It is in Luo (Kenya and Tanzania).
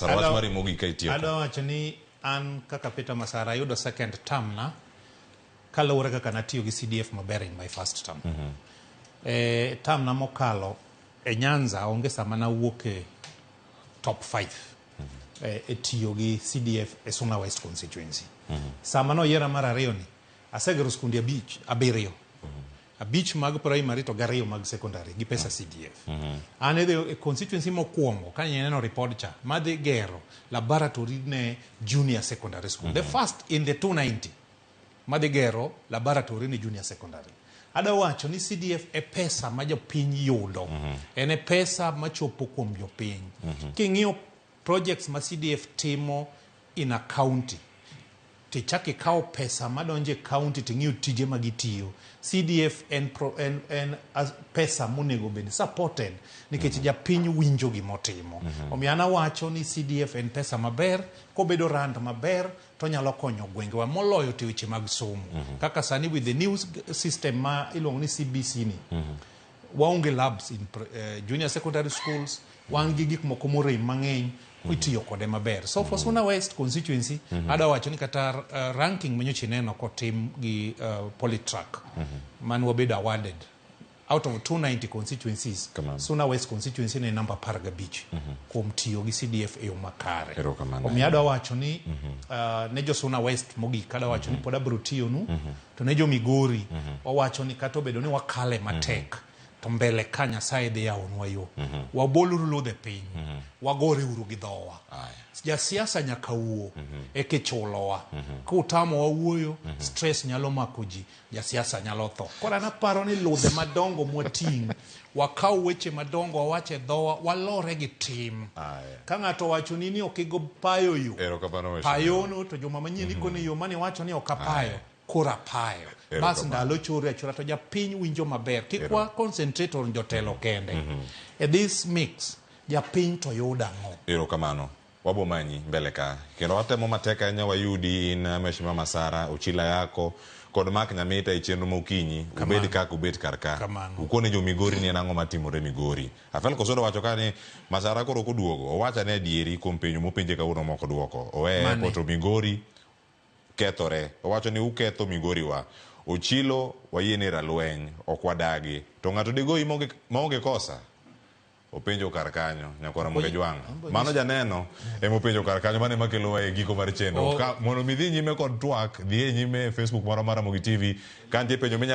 Sara wach mari mogik ka itieko. Adwa wacho ni an kaka Peter Masara ayudo second term na kaluwore kaka natiyo gi CDF maber in my first term. Term na mokalo e Nyanza onge sama nawuok e top 5 e tiyo gi CDF e Suna West constituency. Sama noyiera mar ariyo ni asegero skunde abich abiriyo. Abich mag primary to gariyo mag secondary gi pesa CDF. An e the constituency mokwongo ka ineno report cha madhi gero laboratory ne junior secondary school. The first in the 290 madhi gero laboratory ne junior secondary. Adwa wacho ni CDF e pesa ma jopiny yudo. En e pesa machopo kuom jopiny. King'iyo projects ma CDF timo in a county tichak ikawo pesa madonjo e county ting'iyo tije ma gitiyo CDF en, pro, en, en as, pesa monego bed supported nikech japiny winjo gimotimo. Omiyo an awacho ni CDF en pesa maber kobedo rand maber tonyalo konyo gwengewa moloyo to weche mag somo. Kaka sani with the new system ma iluongo ni CBC ni waonge labs in junior secondary schools wan gi gik moko morem mang'eny itiyo kode maber so for Suna West constituency adwa wacho ni kata ranking manyocha ineno kotim gi Polytrack man wabedo awarded out of 290 constituencies. Kamano. Suna West constituency ne namba 15 kuom tiyo gi CDF e yo makare. Erokamano. Omiyo adwa wacho ni ne jo Suna West mogik adwa wacho ni pod abiro tiyonu to ne jo Migori wawacho ni kata obedo ni wakale matek to mbele ka Nyasaye dhi yawonwa yo waboluru ludhe piny wagore uru gi dhowa. Aya. Jasiasa nyaka wuo eka ichulowa. Kutamowa wuoyo stress nyalo mako ji jasiasa nyalo tho. Koro an aparo ni ludhe madongo mwating' wakaw weche madongo wawach e dhowa walore gi tim. Aya. Ka ng'ato owachoni ni ok igo payo yo Erokamano mheshimiwa. payono to joma manyien ikone yo mane iwacho ni ok apayo koro apayo. Bas Erokamano. ndalo chore achora to japiny winjo maber. Kik wa concentrate on jotelo kende. E this mix japiny to yudo ang'o? Erokamano. Wabo manyi mbele ka. Kendo watemo matek ahinya wayudi in Mheshimiwa Masara, Ochila yako kod Mark Nyamita e chenro ma okinyi. Ubed kaka ubet kar ka. Kamano. Ukone jo Migori ni en ang'o matimore Migori. Afel Kosodo wacho ka ni Masara koro ok oduogo. Owacho ane adieri kuom penjo mopenje kawuono mok oduoko. Oweye Mane? airport to Migori kethore. Owacho ni uketho Migori wa. Ochilo wayie ni ralweny ok wadagi. To ng'ato digoyi maonge kosa? Openjo kar kanyo nyakwar Ramogi Jwang'. Mano janeno ema openjo kar kanyo mano ema kelowa e giko mar chenro. Oh. Ka mondo mi idhi nyime kod twak, dhi e nyime e Facebook marwa mar Ramogi TV. Ka nitie penjo minyalo